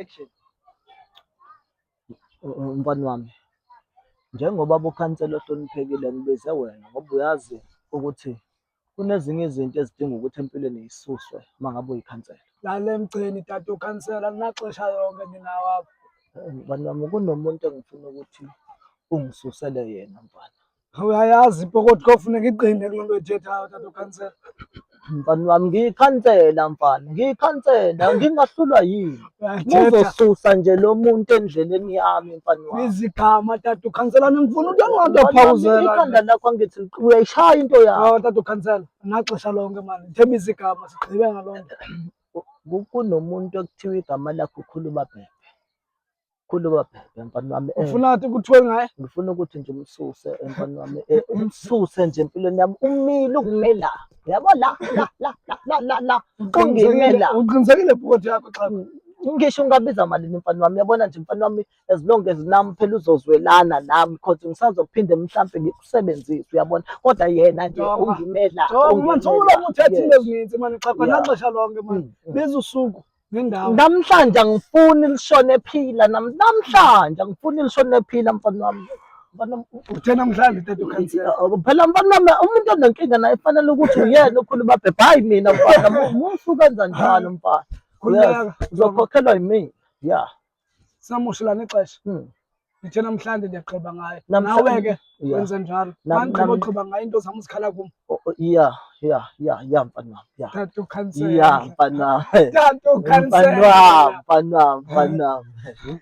Action. Mfana wami, njengoba bukhansela ohloniphekile ngibize wena ngoba uyazi ukuthi kunezinye izinto ezidinga ukuthi empilweni yisuswe uma ngabe uyikhansela. Lale mgcini tata ukhansela naxesha yonke ninawo apha. Mfana wami, kunomuntu engifuna ukuthi ungisusele yena mfana. Uyayazi ipokotho kofuneka iqine kuloo nto oyithethayo tata ukhansela. Mfana wami, ngiyikhansela mfana, ngiyikhansela, ngingahlulwa yini? Uyathetha. Muzosusa nje lo muntu endleleni yami mfana wami. Izigama tata ukhansela ningifuna ukuthi angathi Mfana wami, aphawuzela. ikhanda lakho angithi uyayishaya into yakho. Awu tata ukhansela naxesha lonke mani. Themba izigama sigqibe ngaloo nto. Kunomuntu ekuthiwa igama lakhe ukhuluma bhebhe. Khuluma bhebhe mfana wami. Ufuna athi kuthiwe ngaye? Ngifuna ukuthi nje umsuse mfana wami, umsuse nje empilweni yami, umile ukumela. Uyabo la la la la la la la ungimela. Uqinisekile pokotho yakho xa. Ngisho ungabiza malini mfana wami, uyabona nje mfana wami, as long as nami phela uzozwelana nami cause ngisazophinde mhlampe ngikusebenzise, uyabona, kodwa yena nje Jonga. ungimela. Jonga mani sowulokhu uthetha into Yes. ezininzi mani xa naxesha lonke mani. Biza usuku nendawo. Namhlanje angifuni lishone ephila, namhlanje angifuni lishone ephila mfana wami. Mfana wami, Uthe namhlanje tata ukhansela. Phela mfana wami, umuntu onenkinga naye fanele ukuthi uyena okhuluma bhebhe, hayi mina mfana, musu kwenza njalo mfana. Khululeka. Uzokhokhelwa yimina. Yeah. Samoshelana ixesha. Ndithe namhlanje ndiyagqiba ngaye. Nawe ke wenze njalo. Mandigqiba ugqiba ngaye into zam zikhala kum. Yeah, mfana wami. Yeah. Tata ukhansela. Yeah, mfana wami. Tata Mfana ukhansela. wami, mfana wami, mfana wami.